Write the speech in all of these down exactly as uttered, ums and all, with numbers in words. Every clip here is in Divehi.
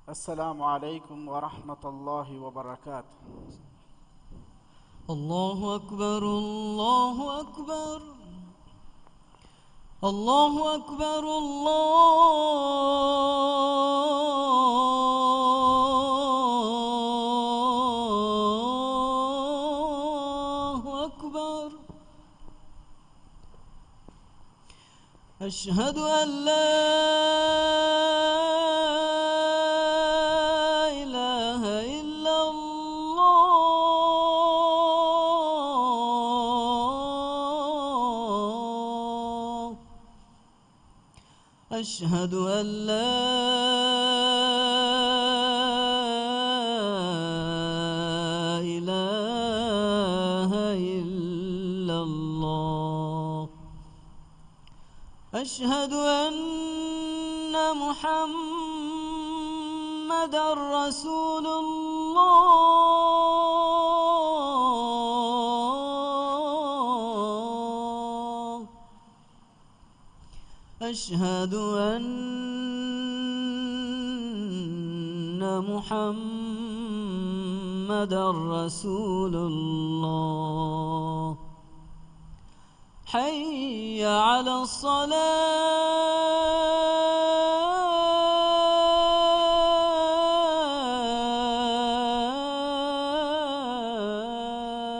السلام عليكم ورحمة الله وبركاته. الله أكبر، الله أكبر، الله أكبر، الله أكبر. أشهد أن لا إله إلا الله. أشهد أن لا إله إلا الله. أشهد أن محمدا رسول الله. أشهد أن محمدا رسول الله. حي على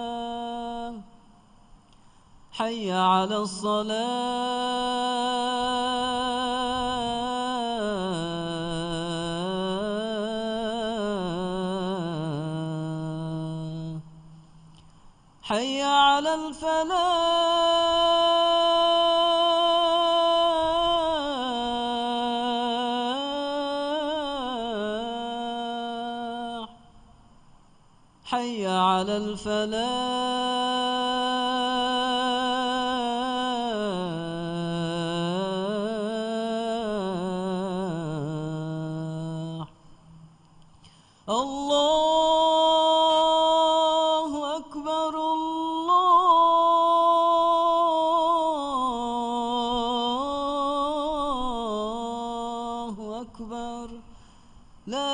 الصلاة. حي على الصلاة. حي على الفلاح. حي على الفلاح. الله أكبر، الله أكبر. لا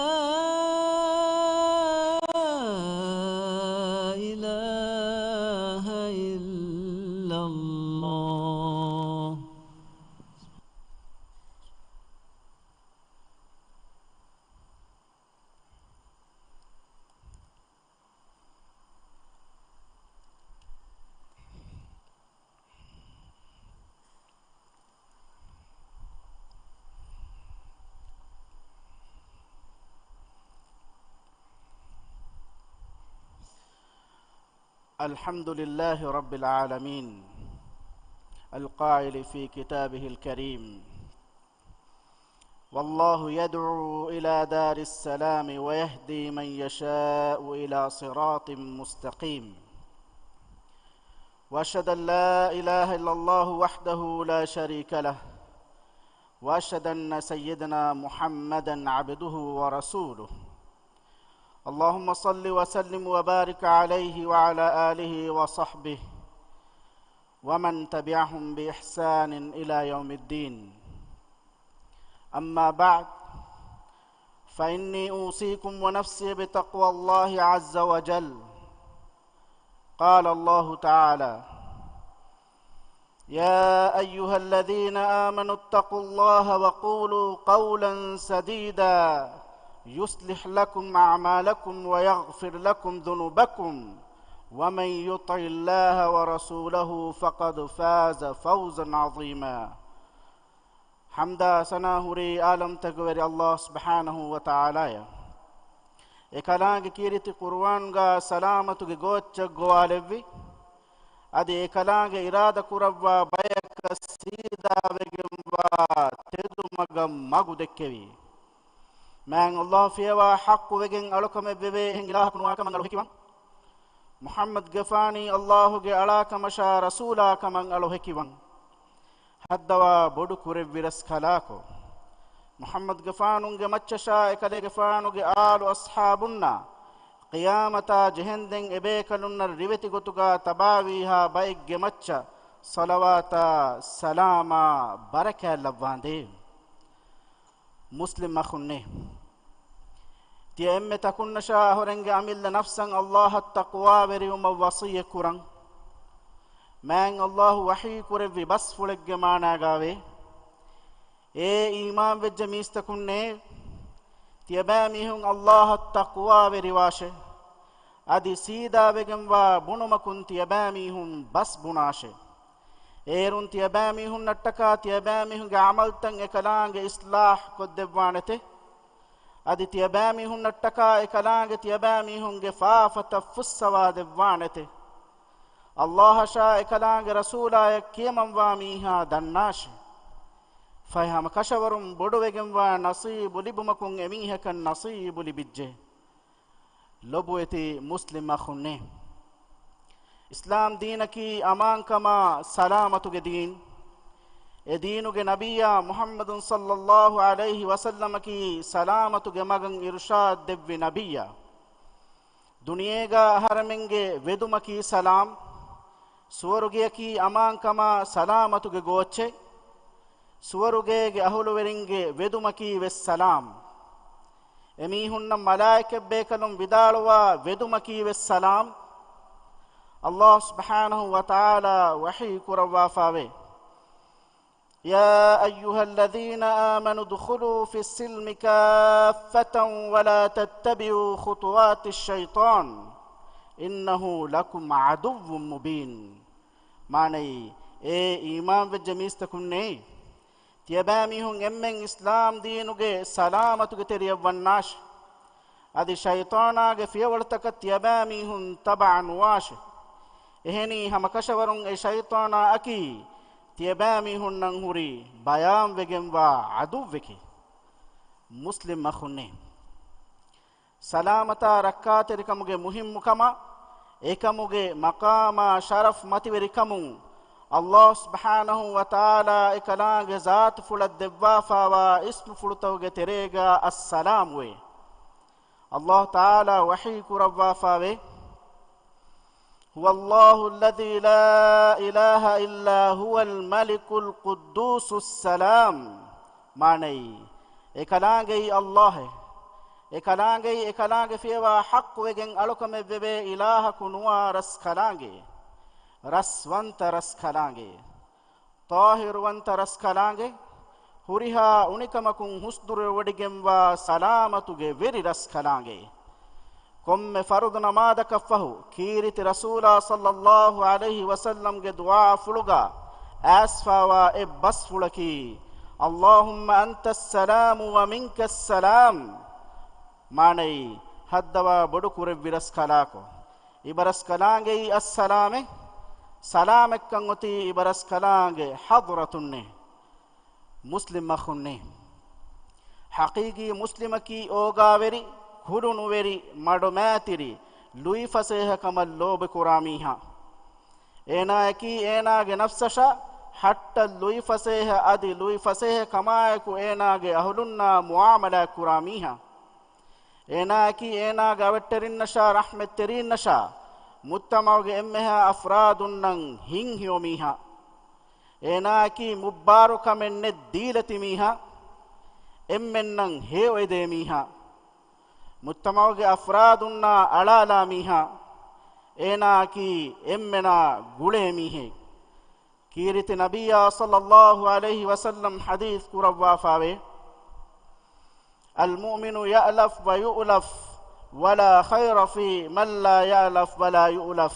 إله إلا الله. الحمد لله رب العالمين، القائل في كتابه الكريم: والله يدعو إلى دار السلام ويهدي من يشاء إلى صراط مستقيم. وأشهد أن لا إله إلا الله وحده لا شريك له، وأشهد أن سيدنا محمدا عبده ورسوله. اللهم صل وسلم وبارك عليه وعلى آله وصحبه ومن تبعهم بإحسان إلى يوم الدين. أما بعد، فإني أوصيكم ونفسي بتقوى الله عز وجل. قال الله تعالى: يا أيها الذين آمنوا اتقوا الله وقولوا قولا سديدا يصلح لكم أعمالكم ويغفر لكم ذنوبكم ومن يطع الله ورسوله فقد فاز فوزا عظيما. ޙަމްދާ ސަނާ ހުރީ ޢާލަމްތަކުގެ ވެރި ﷲ ސުބްޙާނަހޫ ވަތަޢާލާއަށް. އެކަލާނގެ ކީރިތި ޤުރުއާންގާ ސަލާމަތުގެ ގޯއްޗަށް ގޮވާލެއްވި. އަދި އެކަލާނގެ އިރާދަ ކުރައްވާ ބަޔަކަށް ސީދާވެގެންވާ ތެދުމަގަށް މަގު ދެއްކެވި. މާތް ﷲ ފިޔަވާ ޙައްޤުވެގެން އަޅުކަމެއް ވެވޭ އެހެން އިލާހަކު ނުވާކަމަށް އަޅު ހެކިވަން. މުޙައްމަދުގެފާނީ ﷲގެ އަޅާކަމަށާ ރަސޫލާކަމަށް އަޅު ހެކިވަން. ހައްދަވާ ބޮޑު ކުރެއްވި ރަސްކަލާކޮ، މުޙައްމަދުގެފާނުގެ މައްޗަށާ އެކަލޭގެފާނުގެ އާލު އަޞްޙާބުންނާ، ޤިޔާމަތާ ޖެހެންދެން އެބޭކަލުންނަށް ރިވެތި ގޮތުގާ ތަބާވީހާ ބައެއްގެ މައްޗަށް ޞަލަވާތާ ސަލާމާ ބަރަކާތް ލައްވާނދޭ. މުސްލިމް އަޚުންނޭ! ތިޔަ އެންމެ ތަކުންނަށާ އަހުރެންގެ އަމިއްލަ ނަފްސަށް އައްލާހަށް ތަޤްވާވެރިވުމަށް ވަޞިއްޔަތް ކުރަން. މާތް އައްލާހު ވަޙީ ކުރެއްވި ބަސްފުޅެއްގެ މާނާގާވޭ، އޭ އީމާންވެއްޖެ މީސްތަކުންނޭ! ތިޔަބައިމީހުން އައްލާހަށް ތަޤްވާވެރިވާށޭ. އަދި ސީދާވެގެންވާ ބުނުމަކުން ތިޔަބައިމީހުން ބަސް ބުނާށޭ. އޭރުން ތިޔަބައިމީހުންނަށްޓަކާ ތިޔަބައިމީހުންގެ ޢަމަލުތައް އެކަލާނގެ އިޞްލާޙް ކޮށްދެއްވާނެތެ. އަދި ތިޔަބައިމީހުންނަށްޓަކާ އެކަލާނގެ ތިޔަބައިމީހުންގެ ފާފަތައް ފުއްސަވާ ދެއްވާނެތެ. އައްލާހަށާ އެކަލާނގެ ރަސޫލާޔަށް ކިޔަމަންވާ މީހާ ދަންނާށޭ. ފަހެ ހަމަ ކަށަވަރުން ބޮޑުވެގެންވާ ނަޞީބު ލިބުމަކުން އެމީހަކަށް ނަޞީބު ލިބިއްޖެ. ލޮބުވެތި މުސްލިމް އަޚުންނޭ! އިސްލާމް ދީނަކީ އަމާންކަމާ ސަލާމަތުގެ ދީން. އެ ދީނުގެ ނަބިއްޔާ މުޙައްމަދު ޞައްލައްލާހު ޢަލައިހި ވަސައްލަމަކީ ސަލާމަތުގެ މަގަށް އިރުޝާދު ދެއްވި ނަބިއްޔާ. ދުނިޔޭގާ އަހަރެމެންގެ ވެދުމަކީ ސަލާމް. ސުވަރުގެއަކީ އަމާންކަމާ ސަލާމަތުގެ ގޯއްޗެއް. ސުވަރުގޭގެ އަހުލުވެރިންގެ ވެދުމަކީ ވެސް ސަލާމް. އެމީހުންނަށް މަލާއިކަތްބޭކަލުން ވިދާޅުވާ ވެދުމަކީ ވެސް ސަލާމް. އައްލާހު ސުބްޙާނަހު ވަތަޢާލާ ވަޙީ ކުރައްވާފާވޭ، يا أيها الذين آمنوا ادخلوا في السلم كافة ولا تتبعوا خطوات الشيطان إنه لكم عدو مبين. މާނައީ، އޭ އީމާންވެއްޖެ މީސްތަކުންނޭ! ތިޔަބައިމީހުން އެންމެން އިސްލާމް ދީނުގެ ސަލާމަތުގެ ތެރެޔަށް ވަންނާށެ. އަދި ޝައިޠާނާގެ ފިޔަވަޅުތަކަށް ތިޔަބައިމީހުން ތަބަޢަ ނުވާށެ. އެހެނީ ހަމަކަށަވަރުން އެ ޝައިޠާނާއަކީ ތިޔަބައިމީހުންނަށް ހުރި ބަޔާންވެގެންވާ ޢަދުއްވެކޭ. މުސްލިމް އަޚުންނޭ! ސަލާމަތާ ރައްކާތެރިކަމުގެ މުހިއްމުކަމާ، އެކަމުގެ މަޤާމާ ޝަރަފް މަތިވެރިކަމުން، އައްލާހު ސުބްޙާނަހު ވަތަޢާލާ އެކަލާނގެ ޒާތުފުޅަށް ދެއްވާފާވާ އިސްމުފުޅުތަކުގެ ތެރޭގާ އައްސަލާމުވޭ. އައްލާހު ތަޢާލާ ވަޙީ ކުރައްވާފާވޭ، هو الله الذي لا إله إلا هو الملك القدوس السلام. މާނައީ، އެކަލާނގެއީ އައްލާހެއް. އެކަލާނގެއީ އެކަލާނގެ ފިޔަވާ ޙައްޤުވެގެން އަޅުކަމެއް ވެވޭ އިލާހަކު ނުވާ ރަސްކަލާނގެ. ރަސްވަންތަ ރަސްކަލާނގެ. ޠާހިރުވަންތަ ރަސްކަލާނގެ. ހުރިހާ އުނިކަމަކުން ހުސްދުރުވެވޮޑިގެންވާ ސަލާމަތުގެ ވެރި ރަސްކަލާނގެ. ކޮންމެ ފަރުޟު ނަމާދަކަށްފަހު، ކީރިތި ރަސޫލާ ޞައްލައްލާހު ޢަލައިހި ވަސައްލަމްގެ ދުޢާފުޅުގާ އައިސްފާވާ އެއް ބަސްފުޅަކީ، اللهم أنت السلام ومنك السلام. މާނައީ، ހައްދަވާ ބޮޑުކުރެއްވި ރަސްކަލާކޮ، އިބަރަސްކަލާނގެއީ އައްސަލާމެއް، ސަލާމަތްކަން އޮތީ އިބަރަސްކަލާނގެ ޙަޟްރަތުންނޭ. މުސްލިމް އަޚުންނޭ! ޙަޤީޤީ މުސްލިމަކީ އޯގާވެރި، ކުޑުނުވެރި، މަޑުމައިތިރި، ލުއިފަސޭހަކަމަށް ލޯބިކުރާ މީހާ. އޭނާއަކީ އޭނާގެ ނަފްސަށާ ހައްޓަށް ލުއިފަސޭހަ، އަދި ލުއިފަސޭހަކަމާއެކު އޭނާގެ އަހުލުންނާ މުޢާމަލާތްކުރާ މީހާ. އޭނާއަކީ އޭނާގެ އަވަށްޓެރިންނަށާ ރަޙްމަތްތެރީންނަށާ މުޖްތަމަޢުގެ އެންމެހާ އަފްރާދުންނަށް ހިތްހެޔޮ މީހާ. އޭނާއަކީ މުއްބާރު ކަމެއް ނެތް ދީލަތި މީހާ. އެންމެންނަށް ހެޔޮއެދޭ މީހާ. މުޖްތަމަޢުގެ އަފްރާދުންނާ އަޅާލާ މީހާ. އޭނާއަކީ އެންމެނާ ގުޅޭ މީހެއް. ކީރިތި ނަބިއްޔާ ޞައްލައްލާހު ޢަލައިހި ވަސައްލަމް ޙަދީޘް ކުރައްވާފާވޭ، المؤمن يألف ويؤلف ولا خير في من لا يألف ولا يؤلف.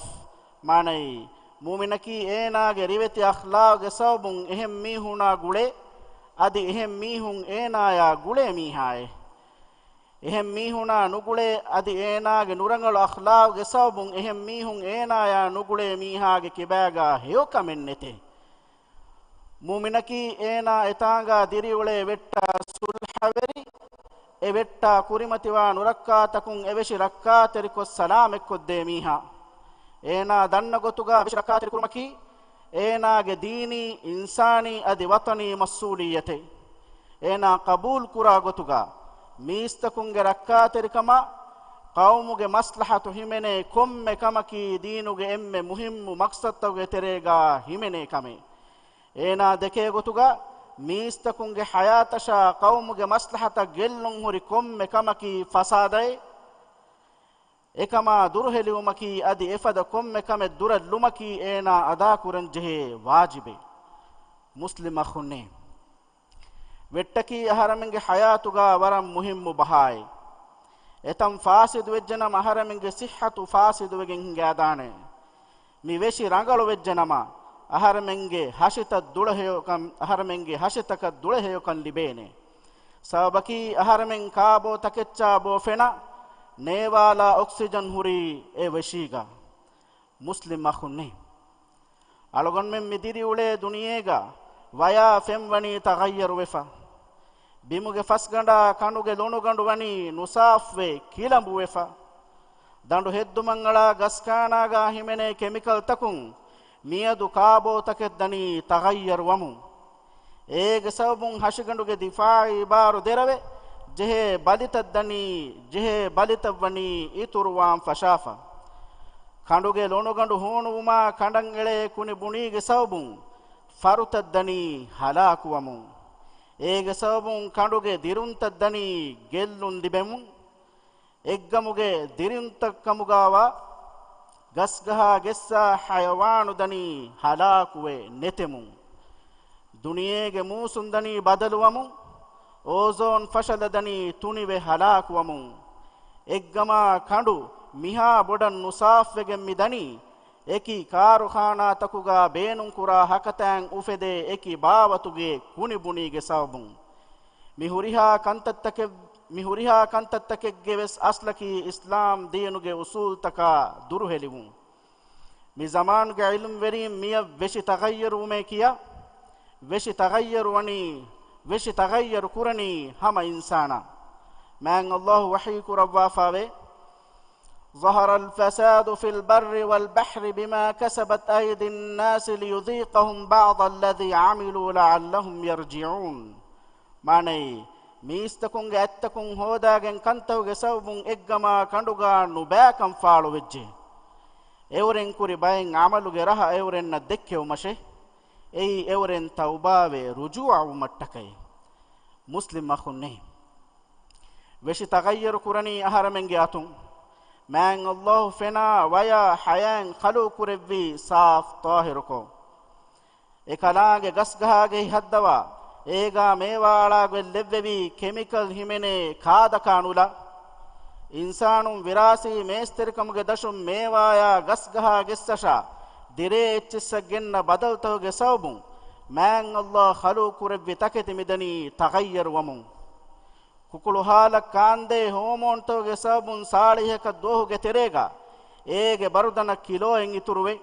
މާނައީ، މުއުމިނަކީ އޭނާގެ ރިވެތި އަޚްލާގުގެ ސަބަބުން އެހެން މީހުނާ ގުޅޭ، އަދި އެހެން މީހުން އޭނާޔާ ގުޅޭ މީހާއޭ. އެހެން މީހުނާ ނުގުޅޭ، އަދި އޭނާގެ ނުރަނގަޅު އަޚްލާގުގެ ސަބަބުން އެހެން މީހުން އޭނާޔާ ނުގުޅޭ މީހާގެ ކިބާގާ ހެޔޮކަމެއް ނެތޭ. މުއުމިނަކީ އޭނާ އެތާނގާ ދިރިއުޅޭ ވެއްޓާ ޞުލްޙަވެރި، އެ ވެއްޓާ ކުރިމަތިވާ ނުރައްކާތަކުން އެވެށި ރައްކާތެރިކޮށް ސަލާމަތްކޮށްދޭ މީހާ. އޭނާ ދަންނަ ގޮތުގާ އެވެށި ރައްކާތެރިކުރުމަކީ އޭނާގެ ދީނީ، އިންސާނީ އަދި ވަޠަނީ މަސްއޫލިއްޔަތެއް. އޭނާ ޤަބޫލުކުރާ ގޮތުގާ މީސްތަކުންގެ ރައްކާތެރިކަމާ، ޤައުމުގެ މަސްލަޙަތު ހިމެނޭ ކޮންމެ ކަމަކީ ދީނުގެ އެންމެ މުހިއްމު މަޤްޞަދުތަކުގެ ތެރޭގާ ހިމެނޭ ކަމެއް. އޭނާ ދެކޭ ގޮތުގަ މީސްތަކުންގެ ޙަޔާތަށާ ޤައުމުގެ މަސްލަހަތަށް ގެއްލުން ހުރި ކޮންމެ ކަމަކީ ފަސާދައޭ. އެކަމާ ދުރުހެލިވުމަކީ އަދި އެފަދަ ކޮންމެ ކަމެއް ދުރަށްލުމަކީ އޭނާ އަދާކުރަންޖެހޭ ވާޖިބެއް. މުސްލިމް އަޚުންނޭ! ވެއްޓަކީ އަހަރެމެންގެ ޙަޔާތުގާ ވަރަށް މުހިއްމު ބަހާއެއް. އެތަން ފާސިދު ވެއްޖެނަމަ އަހަރެމެންގެ ޞިއްޙަތު ފާސިދު ވެގެން ހިނގާދާނެ. މި ވެށި ރަނގަޅު ވެއްޖެނަމަ އަހަރެމެންގެ ހަށިތައް ދުޅަހެޔޮކަން، އަހަރެމެންގެ ހަށިތަކަށް ދުޅަހެޔޮކަން ލިބޭނެ. ސަބަބަކީ އަހަރެމެން ކާބޯ ތަކެއްޗާ ބޯ ފެނާ ނޭވާލާ އޮކްސިޖަން ހުރީ އެ ވެށީގަ. މުސްލިމް އަޚުންނޭ! އަޅުގަނޑުމެން މި ދިރިއުޅޭ ދުނިޔޭގަ ވަޔާ ފެން ވަނީ ތަޣައްޔަރުވެފަ. ބިމުގެ ފަސްގަނޑާ ކަނޑުގެ ލޮނުގަނޑު ވަނީ ނުސާފްވެ ކިލަނބުވެފަ. ދަނޑު ހެއްދުމަށް އަޅާ ގަސްކާނާގާ ހިމެނޭ ކެމިކަލްތަކުން މިއަދު ކާބޯތަކެއް ދަނީ ތަޣައްޔަރުވަމުން. އޭގެ ސަބަބުން ހަށިގަނޑުގެ ދިފާޢީ ބާރު ދެރަވެ، ޖެހޭ ބަލިތައް ދަނީ، ޖެހޭ ބަލިތައް ވަނީ އިތުރުވާން ފަށާފަ. ކަނޑުގެ ލޮނުގަނޑު ހޫނުވުމާ ކަނޑަށް އެޅޭ ކުނި ބުނީގެ ސަބަބުން ފަރުތައް ދަނީ ހަލާކުވަމުން. އޭގެ ސަބަބުން ކަނޑުގެ ދިރުންތައް ދަނީ ގެއްލުން ލިބެމުން. އެއްގަމުގެ ދިރުންތައް ކަމުގާވާ ގަސްގަހާ ގެއްސާ ޙަޔަވާނު ދަނީ ހަލާކުވެ ނެތެމުން. ދުނިޔޭގެ މޫސުން ދަނީ ބަދަލުވަމުން، އޯޒޯން ފަށަލަ ދަނީ ތުނިވެ ހަލާކުވަމުން. އެއްގަމާ ކަނޑު މިހާ ބޮޑަށް ނުސާފްވެގެން މި ދަނީ، އެކި ކާރުޚާނާތަކުގާ ބޭނުންކުރާ ހަކަތައިން އުފެދޭ އެކި ބާވަތުގެ ކުނިބުނީގެ ސަބަބުން. މި ހުރިހާ ކަންތައްތަކެއް، މި ހުރިހާ ކަންތައްތަކެއްގެ ވެސް އަސްލަކީ އިސްލާމް ދީނުގެ އުސޫލްތަކާ ދުރުހެލިވުން. މި ޒަމާނުގެ ޢިލްމްވެރީން މިއަށް ވެށި ތަޣައްޔަރުވުމޭ ކިޔާ، ވެށި ތަޣައްޔަރުވަނީ، ވެށި ތަޣައްޔަރު ކުރަނީ ހަމަ އިންސާނާ. މާތް ﷲ ވަޙީ ކުރައްވާފާވޭ، ظهر الفساد في البر والبحر بما كسبت أيدي الناس ليذيقهم بعض الذي عملوا لعلهم يرجعون. މާނައީ، މީސްތަކުންގެ އަތްތަކުން ހޯދާގެން ކަންތަކުގެ ސަބަބުން އެއްގަމާ ކަނޑުގާ ނުބައިކަން ފާޅުވެއްޖެ. އެއުރެން ކުރި ބައެއް ޢަމަލުގެ ރަހަ އެއުރެންނަށް ދެއްކެވުމަށެ. އެއީ އެއުރެން ތައުބާވެ ރުޖޫޢަވުމަށްޓަކައި. މުސްލިމް އަޚުންނޭ! ވެށި ތަޣައްޔަރު ކުރަނީ އަހަރެމެންގެ އަތުން. މާތް ﷲ ފެނާ ވަޔާ ޙަޔާތް ޚަލުޤުކުރެއްވީ ސާފް ޠާހިރުކޮށް. އެކަލާނގެ ގަސްގަހާގެހި ހައްދަވާ، އޭގާ މޭވާ އަޅާގޮތް ލެއްވެވީ ކެމިކަލް ހިމެނޭ ކާދަކާ ނުލާ. އިންސާނުން ވިރާސީ މޭސްތެރިކަމުގެ ދަށުން މޭވާޔާ ގަސްގަހާ ގެއްސަށާ، ދިރޭ އެއްޗިއްސަށް ގެންނަ ބަދަލުތަކުގެ ސަބަބުން މާތް ﷲ ޚަލުޤުކުރެއްވި ތަކެތި މިދަނީ ތަޣައްޔަރުވަމުން. ކުކުޅު ހާލަށް ކާންދޭ ހޯމޯންތަކުގެ ސަބަބުން ސާޅީހަކަށް ދުވަހުގެ ތެރޭގަ އޭގެ ބަރުދަނަށް ކިލޯއެއް އިތުރުވޭ.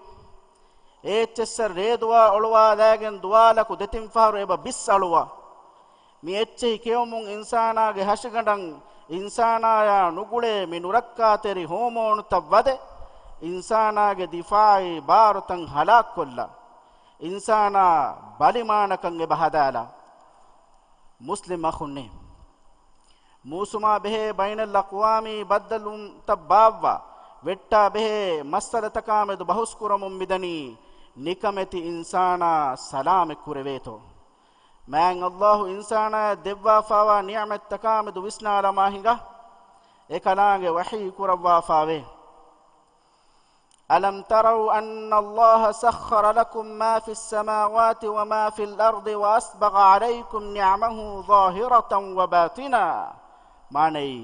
އެއްޗެއްސަށް ރޭދުވާ އޮޅުވާލާގެން ދުވާލަކު ދެތިން ފަހަރު އެބަ ބިސް އަޅުވާ. މި އެއްޗެހި ކެއުމުން އިންސާނާގެ ހަށިގަނޑަށް އިންސާނާޔާ ނުގުޅޭ މި ނުރައްކާތެރި ހޯމޯނުތައް ވަދެ، އިންސާނާގެ ދިފާޢީ ބާރުތައް ހަލާކުކޮށްލާ، އިންސާނާ ބަލިމާނަކަން އެބަ ހަދާލާ. މުސްލިމް އަޚުންނޭ! މޫސުމާ ބެހޭ ބައިނަލްއަޤްވާމީ ބައްދަލުވުންތައް ބާއްވާ، ވެއްޓާ ބެހޭ މައްސަލަތަކާމެދު ބަހުސްކުރަމުން މިދަނީ ނިކަމެތި އިންސާނާ ސަލާމަތްކުރެވޭތޯ. މާތް ﷲ އިންސާނާޔަށް ދެއްވާފާވާ ނިޢުމަތްތަކާމެދު ވިސްނާލަމާ ހިނގާ. އެކަލާނގެ ވަޙީ ކުރައްވާފާވޭ. ألم تروا أن الله سخر لكم ما في السماوات وما في الأرض وأسبغ عليكم نعمه ظاهرة وباطنة. މާނައީ،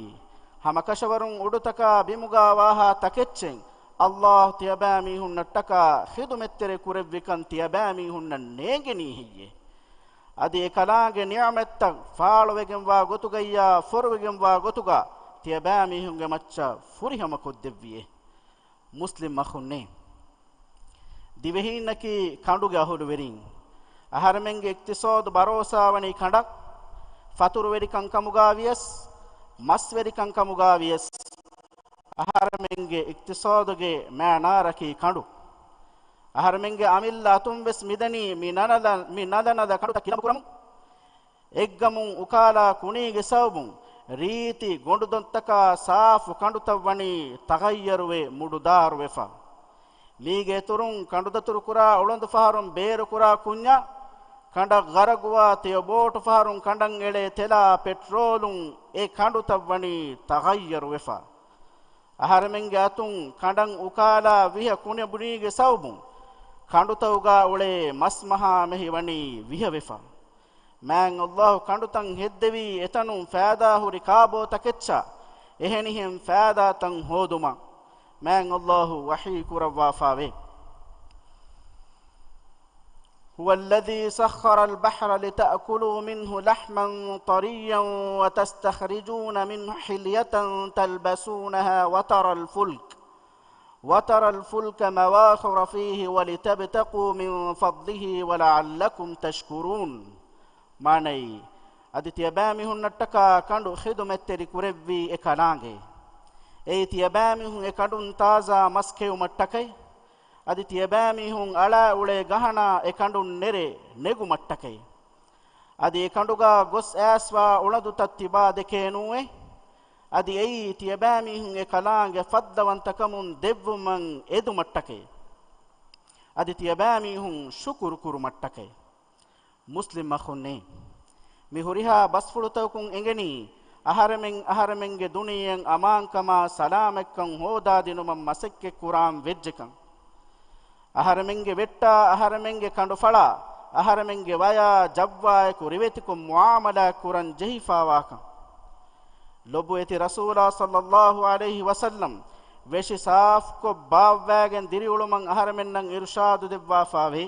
ހަމަކަށަވަރުން އުޑުތަކާ ބިމުގާ ވާހާ ތަކެއްޗެއް ﷲ ތިޔަބައިމީހުންނަށްޓަކާ ޚިދުމަތްތެރި ކުރެއްވިކަން ތިޔަބައިމީހުންނަށް ނޭނގެނީ ހެއްޔޭ؟ އަދި އެކަލާނގެ ނިޢުމަތްތައް ފާޅުވެގެންވާ ގޮތުގައްޔާ ފޮރުވެގެންވާ ގޮތުގަ ތިޔަބައިމީހުންގެ މައްޗަށް ފުރިހަމަކޮށްދެއްވިއޭ. މުސްލިމް އަޚުންނޭ! ދިވެހީންނަކީ ކަނޑުގެ އަހުލުވެރީން. އަހަރެމެންގެ އިޤްތިޞާދު ބަރޯސާވަނީ ކަނޑަށް. ފަތުރުވެރިކަން ކަމުގާ ވިޔަސް، މަސްވެރިކަން ކަމުގާ ވިޔަސް، އަހަރެމެންގެ އިޤްތިޞާދުގެ މައިނާރަކީ ކަނޑު. އަހަރެމެންގެ އަމިއްލަ އަތުން ވެސް މިދަނީ މި ނަލަ، މި ނަލަ ނަލަ ކަނޑުތައް ކިލަނބު ކުރަމުން. އެއްގަމުން އުކާލާ ކުނީގެ ސަބަބުން ރީތި ގޮނޑުދޮންތަކާ ސާފު ކަނޑުތައް ވަނީ ތަޣައްޔަރުވެ މުޑުދާރުވެފަ. މީގެ އިތުރުން ކަނޑުދަތުރުކުރާ އުޅަނދު ފަހަރުން ބޭރުކުރާ ކުންޏާ ކަނޑަށް ޣަރަގުވާ ތެޔޮ ބޯޓު ފަހަރުން ކަނޑަށް އެޅޭ ތެލާ ޕެޓްރޯލުން އެ ކަނޑުތައް ވަނީ ތަޣައްޔަރު ވެފަ. އަހަރެމެންގެ އަތުން ކަނޑަށް އުކާލާ ވިހަ ކުނިބުނީގެ ސަބަބުން ކަނޑުތައުގާ އުޅޭ މަސް މަހާ މެހި ވަނީ ވިހަ ވެފަ. މާތް އަލްލާހު ކަނޑުތައް ހެއްދެވީ އެތަނުން ފައިދާ ހުރި ކާބޯތަކެއްޗާ އެހެނިހެން ފައިދާތައް ހޯދުމަށް. މާތް އަލްލާހު ވަޙީ ކުރައްވާފާވޭ. هو الذي سخر البحر لتأكلوا منه لحما طريا وتستخرجون منه حلية تلبسونها وترى الفلك وترى الفلك مواخر فيه ولتبتغوا من فضله ولعلكم تشكرون. މާނައީ، އަދި ތިޔަބައިމީހުންނަށްޓަކާ ކަނޑު ޚިދުމަތްތެރި ކުރެއްވީ އެ ކަލާނގެ. އެއީ ތިޔަބައިމީހުން އެ ކަނޑުން ތާޒާ މަސް ކެއުމަށްޓަކައި، އަދި ތިޔަބައިމީހުން އަޅާ އުޅޭ ގަހަނާ އެ ކަނޑުން ނެރެ ނެގުމަށްޓަކައި. އަދި އެ ކަނޑުގާ ގޮސް އައިސްވާ އުޅަނދުތައް ތިބާ ދެކޭނޫއޭ. އަދި އެއީ ތިޔަބައިމީހުން އެ ކަލާނގެ ފައްދަވަންތަކަމުން ދެއްވުމަށް އެދުމަށްޓަކައި. އަދި ތިޔަބައިމީހުން ޝުކުރު ކުރުމަށްޓަކައި. މުސްލިމް އަޚުންނޭ! މި ހުރިހާ ބަސްފުޅުތަކުން އެނގެނީ، އަހަރެމެން އަހަރެމެންގެ ދުނިޔެއަށް އަމާންކަމާ ސަލާމަތްކަން ހޯދާދިނުމަށް މަސައްކަތްކުރާން ވެއްޖެކަން. އަހަރެމެންގެ ވެއްޓާ އަހަރެމެންގެ ކަނޑުފަޅާ އަހަރެމެންގެ ވަޔާ ޖައްވާއެކު ރިވެތިކޮށް މުޢާމަލާތް ކުރަން ޖެހިފާވާކަން. ލޮބުވެތި ރަސޫލާ ޞައްލައްލާހު ޢަލައިހި ވަސައްލަމް ވެށި ސާފުކޮށް ބާއްވައިގެން ދިރިއުޅުމަށް އަހަރެމެންނަށް އިރުޝާދު ދެއްވާފާވޭ.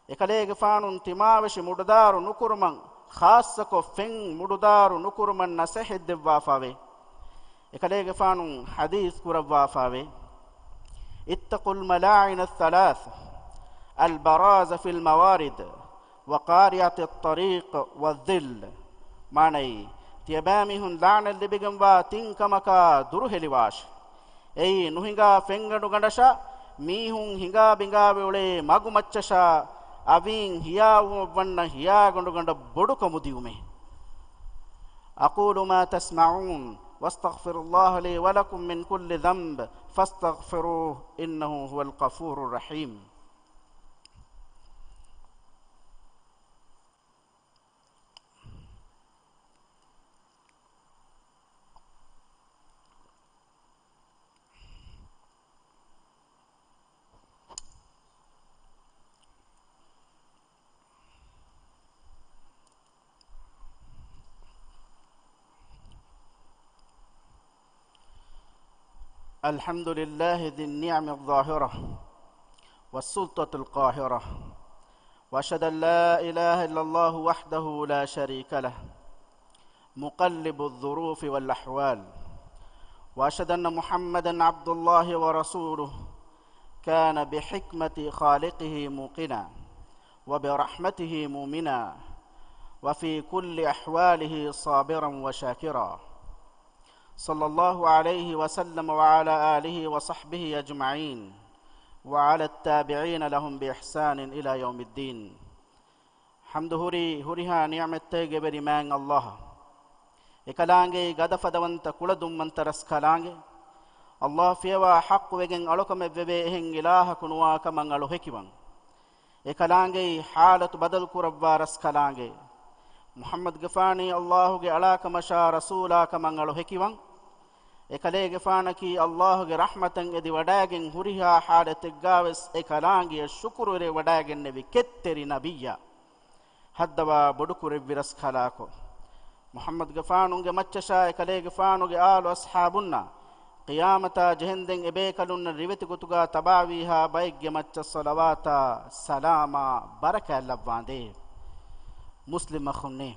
އެކަލޭގެފާނުން ތިމާވެށި މުޑުދާރު ނުކުރުމަށް، ޚާއްޞަކޮށް ފެން މުޑުދާރު ނުކުރުމަށް ނަސޭހަތް ދެއްވާފާވޭ. އެކަލޭގެފާނު ޙަދީޘް ކުރައްވާފާވޭ، اتقوا الملاعن الثلاث، البراز في الموارد، وقارعة الطريق، والظل. މާނައީ، ތިޔަބައިމީހުން ލާނަތް ލިބިގެންވާ ތިން ކަމަކާ ދުރުހެލިވާށި. އެއީ، ނުހިނގާ ފެންގަނޑުގަނޑަށާ، މީހުން ހިނގާ ބިނގާވެ އުޅޭ މަގުމައްޗަށާ، އަވީން ހިޔާވުމަށްވަންނަ ހިޔާގަނޑުގަނޑަށް ބޮޑުކަމުދިއުމޭ. أقول ما تسمعون، وأستغفر الله لي ولكم من كل ذنب، فاستغفروه، إنه هو الغفور الرحيم. الحمد لله ذي النعم الظاهرة والسلطة القاهرة، وأشهد أن لا إله إلا الله وحده لا شريك له، مقلب الظروف والأحوال، وأشهد أن محمدا عبد الله ورسوله، كان بحكمة خالقه موقنا، وبرحمته مؤمنا، وفي كل أحواله صابرا وشاكرا، صلى الله عليه وسلم وعلى آله وصحبه أجمعين، وعلى التابعين لهم بإحسان إلى يوم الدين. ޙަމްދު ހުރީ ހުރިހާ ނިޢުމަތްތަކެއްގެ ވެރި މާތް އަލްލާހަށް. އެކަލާނގެއީ ގަދަފަދަވަންތަ ކުޅަދުންވަންތަ ރަސްކަލާނގެ. އަލްލާހު ފިޔަވާ ޙައްޤު ވެގެން އަޅުކަމެއް ވެވޭ އެހެން އިލާހަކު ނުވާ ކަމަށް އަޅު ހެކިވަން. އެކަލާނގެއީ ޙާލަތު ބަދަލު ކުރައްވާ ރަސްކަލާނގެ. މުޙައްމަދުގެފާނީ އަލްލާހުގެ އަޅާކަމަށާ ރަސޫލާ ކަމަށް އަޅު ހެކިވަން. އެކަލޭގެފާނަކީ އަލްލާހުގެ ރަޙްމަތަށް އެދި ވަޑައިގެން ހުރިހާ ޙާލަތެއްގާވެސް އެކަލާނގެއަށް ޝުކުރުވެރި ވަޑައިގެންނެވި ކެތްތެރި ނަބިއްޔާ. ހައްދަވާ ބޮޑުކުރެއްވި ރަސްކަލާކޮ، މުޙައްމަދުގެފާނުގެ މައްޗަށާ އެކަލޭގެފާނުގެ އާލު އަޞްޙާބުންނާ، ޤިޔާމަތާ ޖެހެންދެން އެބޭކަލުންނަށް ރިވެތި ގޮތުގާ ތަބާވީހާ ބައެއްގެ މައްޗަށް ޞަލަވާތާ ސަލާމާ ބަރަކާތް ލައްވާނދޭ. މުސްލިމް އަޚުންނޭ!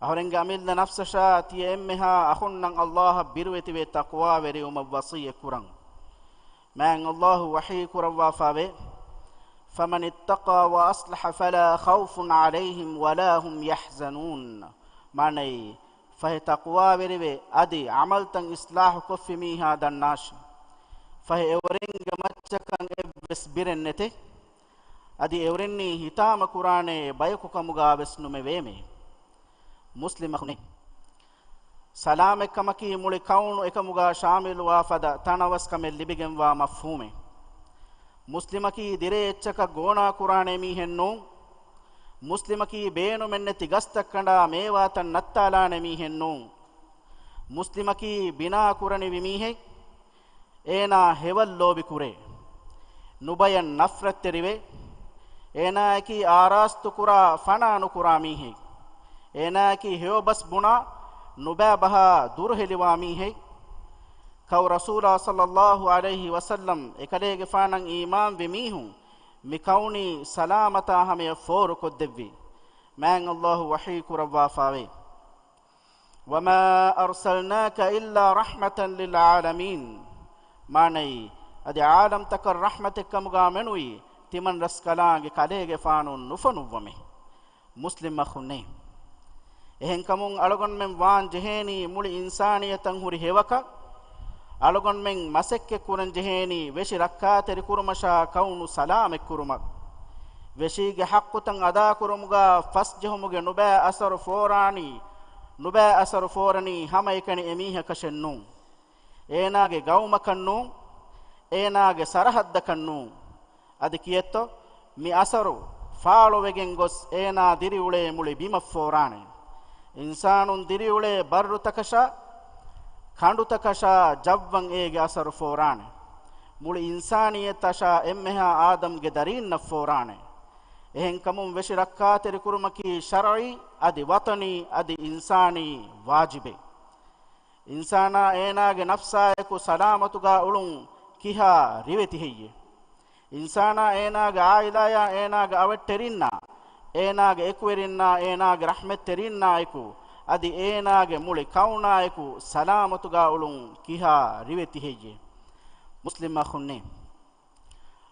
އަހުރެންގެ އަމިއްލަ ނަފްސަށާ ތިޔަ އެންމެހާ އަޚުންނަށް އަލްލާހަށް ބިރުވެތިވެ ތަޤްވާވެރިވުމަށް ވަޞިއްޔަތް ކުރަން. މާތް އަލްލާހު ވަޙީ ކުރައްވާފާވޭ، فمن اتقى وأصلح فلا خوف عليهم ولا هم يحزنون. މާނައީ، ފަހެ ތަޤްވާވެރިވެ، އަދި ޢަމަލުތައް އިޞްލާޙު ކޮށްފި މީހާ ދަންނާށި. ފަހެ އެވަރެންގެ މައްޗަކަށް އެއްވެސް ބިރެއް ނެތޭ. އަދި އެއުރެންނީ ހިތާމަ ކުރާނޭ ބަޔަކު ކަމުގާވެސް ނުމެވޭމޭ. މުސްލިމް އަޚުންނޭ! ސަލާމަތްކަމަކީ މުޅި ކައުނު އެކަމުގާ ޝާމިލުވާ ފަދަ ތަނަވަސްކަމެއް ލިބިގެންވާ މަފްހޫމެއް. މުސްލިމަކީ ދިރޭ އެއްޗަކަށް ގޯނާ ކުރާނޭ މީހެއް ނޫން. މުސްލިމަކީ ބޭނުމެއްނެތި ގަސްތައް ކަނޑާ މޭވާތައް ނައްތާލާނެ މީހެއް ނޫން. މުސްލިމަކީ ބިނާ ކުރަނިވި މީހެއް. އޭނާ ހެވަލް ލޯބިކުރޭ. ނުބަޔަށް ނަފްރަތްތެރިވޭ. އޭނާއަކީ އާރާސްތުކުރާ ފަނާ ނުކުރާ މީހެއް. އޭނާއަކީ ހެޔޮބަސް ބުނާ ނުބައި ބަހާ ދުރުހެލިވާ މީހެއް. ކައު ރަސޫލާ ޞައްލައްލާހު ޢަލައިހި ވަސައްލަމް އެކަލޭގެފާނަށް އީމާންވި މީހުން މި ކައުނީ ސަލާމަތާ ހަމަޔަށް ފޯރުކޮށްދެއްވި. މާތް ﷲ ވަޙީ ކުރައްވާފާވޭ. وما أرسلناك إلا رحمة للعالمين. މާނައީ، އަދި ޢާލަމްތަކަށް ރަޙްމަތެއްކަމުގާ މެނުވީ ތިމަން ރަސްކަލާނގެ ކަލޭގެފާނު ނުފޮނުއްވަމޭ. މުސްލިމް އަޚުންނޭ! އެހެންކަމުން އަޅުގަނޑުމެން ވާން ޖެހޭނީ މުޅި އިންސާނިއްޔަތަށް ހުރި ހެޔޮކަން. އަޅުގަނޑުމެން މަސައްކަތް ކުރަން ޖެހޭނީ ވެށި ރައްކާތެރި ކުރުމަށާ ކައުނު ސަލާމަތް ކުރުމަށް. ވެށީގެ ޙައްޤުތައް އަދާކުރުމުގާ ފަސްޖެހުމުގެ ނުބައި އަސަރު ފޯރާނީ، ނުބައި އަސަރު ފޯރަނީ ހަމައެކަނި އެމީހަކަށެއް ނޫން. އޭނާގެ ގައުމަކަށް ނޫން، އޭނާގެ ސަރަހައްދަކަށް ނޫން. އަދި ކިއެއްތޯ؟ މި އަސަރު ފާޅުވެގެން ގޮސް އޭނާ ދިރިއުޅޭ މުޅި ބިމަށް ފޯރާނެ. އިންސާނުން ދިރިއުޅޭ ބައްރުތަކަށާ، ކަނޑުތަކަށާ ޖައްވަން އޭގެ އަސަރު ފޯރާނެ. މުޅި އިންސާނިއްޔަތަށާ އެންމެހާ އާދަމްގެ ދަރީންނަށް ފޯރާނެ. އެހެންކަމުން ވެށި ރައްކާތެރިކުރުމަކީ ޝަރްޢީ އަދި ވަޠަނީ އަދި އިންސާނީ ވާޖިބެއް. އިންސާނާ އޭނާގެ ނަފްސާއެކު ސަލާމަތުގާ އުޅުން ކިހާ ރިވެތި ހެއްޔޭ؟ އިންސާނާ އޭނާގެ އާއިލާޔާ އޭނާގެ އަވަށްޓެރިންނާ، އޭނާގެ އެކުވެރިންނާ އޭނާގެ ރަޙްމަތްތެރިންނާއެކު، އަދި އޭނާގެ މުޅި ކައުނާއެކު ސަލާމަތުގާ އުޅުން ކިހާ ރިވެތި ހެއްޔޭ؟ މުސްލިމް އަޚުންނޭ!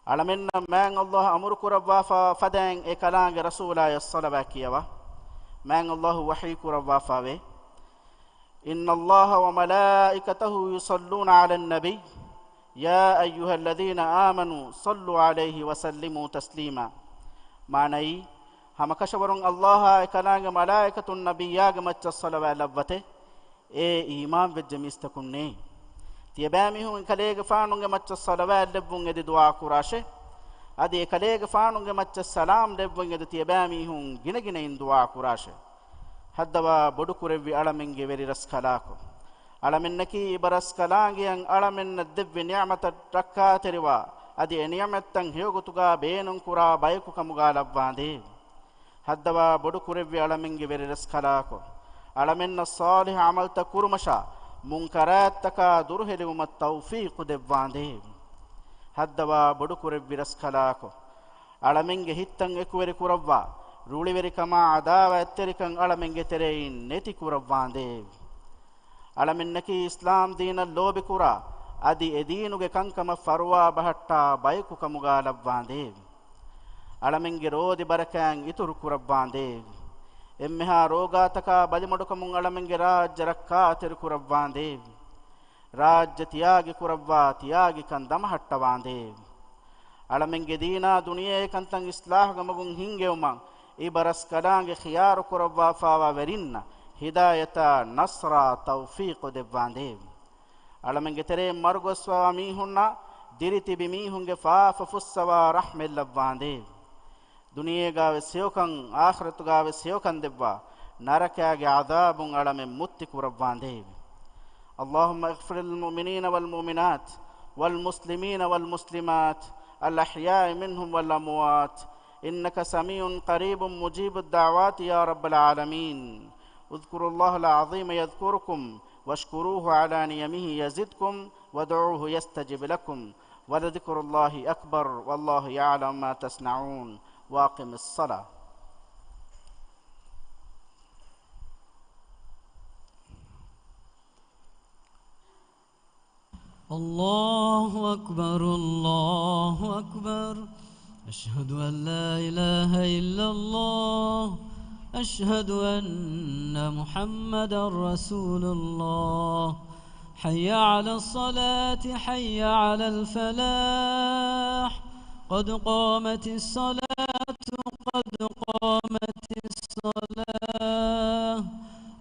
އަޅަމެންނަށް މާތް ﷲ އަމުރުކުރައްވާފާ ފަދައިން އެ ކަލާނގެ ރަސޫލާޔަށް ޞަލަވާތް ކިޔަވާ. މާތް ﷲ ވަޙީ ކުރައްވާފާވޭ. إن الله وملائكته يصلون على النبي يا أيها الذين آمنوا صلوا عليه وسلموا تسليما. މާނައީ، ހަމަކަށަވަރުން ﷲ އާ އެކަލާނގެ މަލާއިކަތުން ނަބިއްޔާގެ މައްޗަށް ޞަލަވާތް ލައްވަތެ. އޭ އީމާންވެއްޖެ މީސްތަކުންނޭ! ތިޔަބައިމީހުން އެކަލޭގެފާނުގެ މައްޗަށް ޞަލަވާތް ލެއްވުން އެދި ދުޢާ ކުރާށޭ. އަދި އެކަލޭގެފާނުގެ މައްޗަށް ސަލާމް ލެއްވުން އެދި ތިޔަބައިމީހުން ގިނަގިނައިން ދުޢާ ކުރާށޭ. ހައްދަވާ ބޮޑުކުރެއްވި އަޅަމެންގެ ވެރިރަސްކަލާކޮ! އަޅަމެންނަކީ އިބަރަސްކަލާނގެއަށް އަޅަމެންނަށް ދެއްވި ނިޢުމަތަށް ރައްކާތެރިވާ، އަދި އެ ނިޢުމަތްތައް ހެޔޮގޮތުގާ ބޭނުންކުރާ ބަޔަކު ކަމުގާ ލައްވާނދޭވެ! ހައްދަވާ ބޮޑުކުރެއްވި އަޅަމެންގެ ވެރިރަސްކަލާކޮ! އަޅަމެންނަށް ޞާލިޙު ޢަމަލްތައް ކުރުމަށާ، މުންކަރާތްތަކާ ދުރުހެލިވުމަށް ތައުފީޤު ދެއްވާނދޭވެ! ހައްދަވާ ބޮޑުކުރެއްވި ރަސްކަލާކޮ! އަޅަމެންގެ ހިތްތައް އެކުވެރި ކުރައްވާ، ރުޅިވެރިކަމާ ޢަދާވާތްތެރިކަން އަޅަމެންގެ ތެރެއިން ނެތި ކުރައްވާނދޭވެ! އަޅަމެންނަކީ އިސްލާމް ދީނަށް ލޯބިކުރާ، އަދި އެ ދީނުގެ ކަންކަމަށް ފަރުވާ ބަހައްޓާ ބަޔަކު ކަމުގާ ލައްވާނދޭވެ! އަޅަމެންގެ ރޯދި ބަރަކާތް އިތުރު ކުރައްވާނދޭވެ! އެންމެހާ ރޯގާތަކާ ބަލިމަޑުކަމުން އަޅަމެންގެ ރާއްޖެ ރައްކާތެރި ކުރައްވާނދޭވެ! ރާއްޖެ ތިޔާގި ކުރައްވާ ތިޔާގިކަން ދަމަހައްޓަވާނދޭވެ! އަޅަމެންގެ ދީނާ ދުނިޔޭގެ ކަންތައް އިސްލާހުގެ މަގުން ހިންގެވުމަށް އިބަރަސްކަލާނގެ ޚިޔާރު ކުރައްވާފާވާ ވެރިންނަށް ހިދާޔަތާ ނަޞްރާ ތައުފީޤު ދެއްވާނދޭވެ! އަޅަމެންގެ ތެރެއިން މަރުގޮސްފާވާ މީހުންނާ ދިރިތިބި މީހުންގެ ފާފަ ފުއްސަވާ ރަޙްމަތް ލައްވާނދޭވެ! ދުނިޔޭގާވެސް ހެޔޮކަން، އާޚިރަތުގާވެސް ހެޔޮކަން ދެއްވާ، ނަރަކާގެ ޢަޛާބުން އަޅަމެން މުއްތި ކުރައްވާނދޭވެ! اللهم اغفر للمؤمنين والمؤمنات والمسلمين والمسلمات الأحياء منهم والأموات إنك سميع قريب مجيب الدعوات يا رب العالمين. اذكروا الله العظيم يذكركم واشكروه على نعمه يزدكم وادعوه يستجب لكم ولذكر الله أكبر والله يعلم ما تصنعون. وأقم الصلاة. الله أكبر، الله أكبر. أشهد أن لا إله إلا الله. أشهد أن محمدا رسول الله. حي على الصلاة، حي على الفلاح. قد قامت الصلاة، قد قامت الصلاة.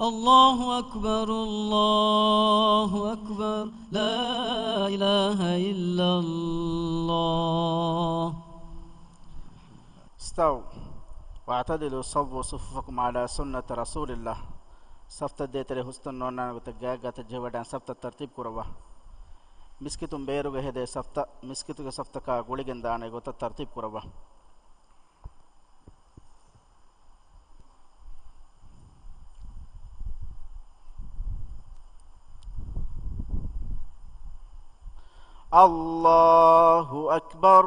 الله أكبر، الله أكبر. لا إله إلا الله. استووا. اعتدلوا صووا صفوفكم على سنة رسول الله. ޞަފްތައް ދޭތެރޭ ހުސްތަން ނޯންނާނެ ގޮތަށް ގާތްގާތަށް ޖެހިވަޑައިގެން ޞަފްތައް ތަރްތީބު ކުރައްވާ. މިސްކިތުން ބޭރުގަ ހެދޭ ޞަފްތައް މިސްކިތުގެ ޞަފްތަކާ ގުޅިގެން ދާނެ ގޮތަށް ތަރްތީބު ކުރައްވާ. الله أكبر.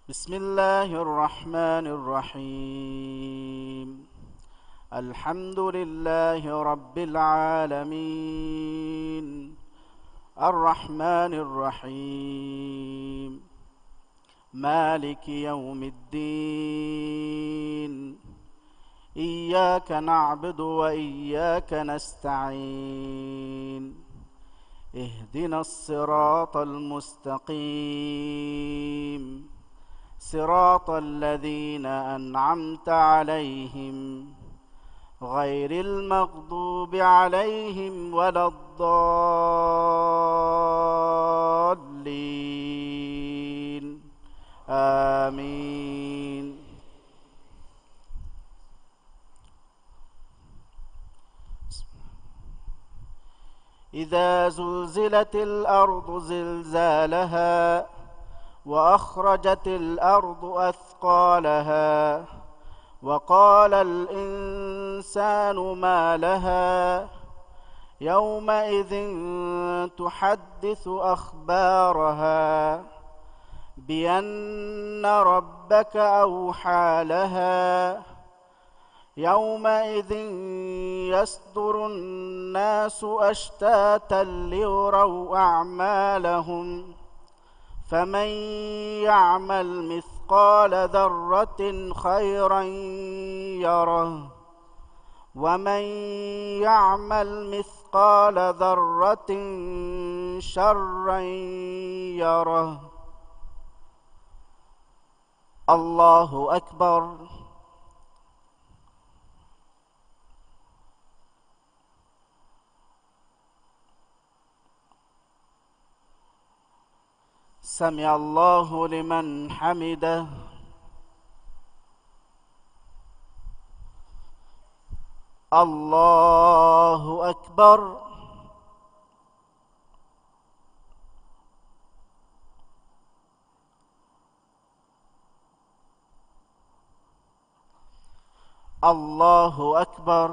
بسم الله الرحمن الرحيم. الحمد لله رب العالمين. الرحمن الرحيم. مالك يوم الدين. إياك نعبد وإياك نستعين. اهدنا الصراط المستقيم. صراط الذين أنعمت عليهم غير المغضوب عليهم ولا الضالين. آمين. إذا زلزلت الأرض زلزالها وأخرجت الأرض أثقالها وقال الإنسان ما لها يومئذ تحدث أخبارها بأن ربك أوحى لها يومئذ يصدر الناس أشتاتا ليروا أعمالهم فمن يعمل مثقال ذرة خيرا يره ومن يعمل مثقال ذرة شرا يره. الله أكبر. سمع الله لمن حمده. الله أكبر. الله أكبر.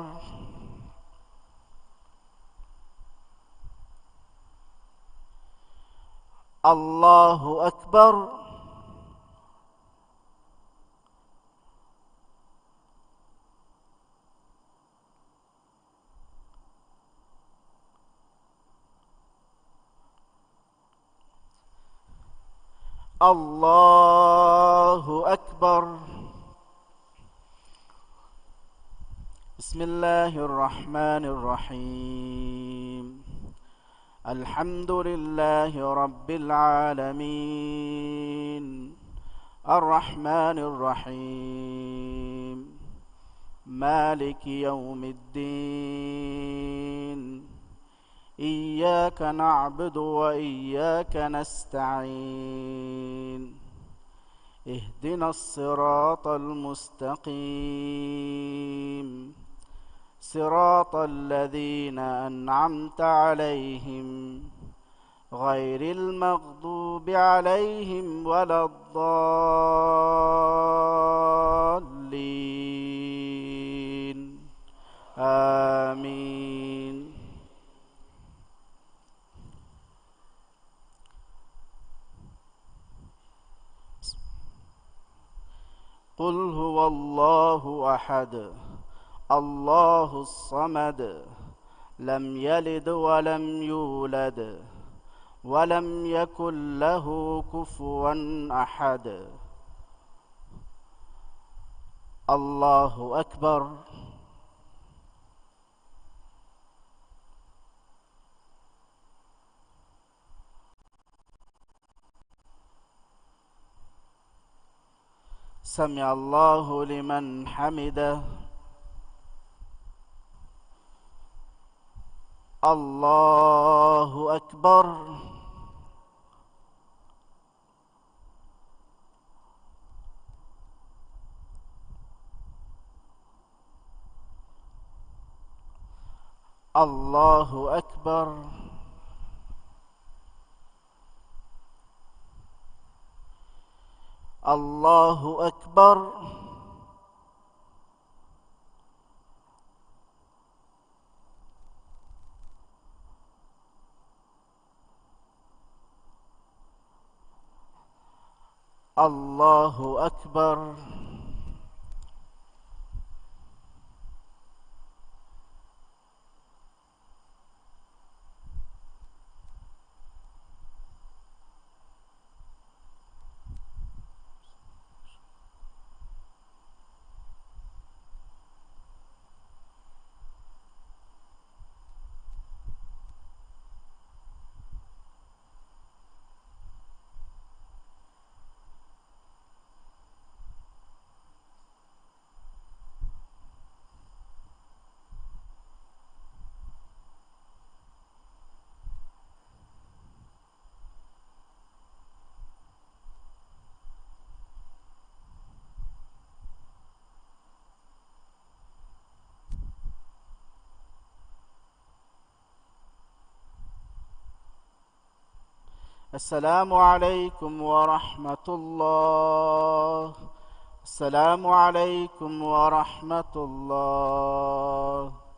الله أكبر. الله أكبر. بسم الله الرحمن الرحيم. الحمد لله رب العالمين. الرحمن الرحيم. مالك يوم الدين. إياك نعبد وإياك نستعين. اهدنا الصراط المستقيم. صراط الذين أنعمت عليهم غير المغضوب عليهم ولا الضالين. آمين. قل هو الله أحد، الله الصمد، لم يلد ولم يولد، ولم يكن له كفوا أحد. الله أكبر. سمع الله لمن حمده. الله أكبر. الله أكبر. الله أكبر. الله أكبر. السلام عليكم ورحمة الله. السلام عليكم ورحمة الله.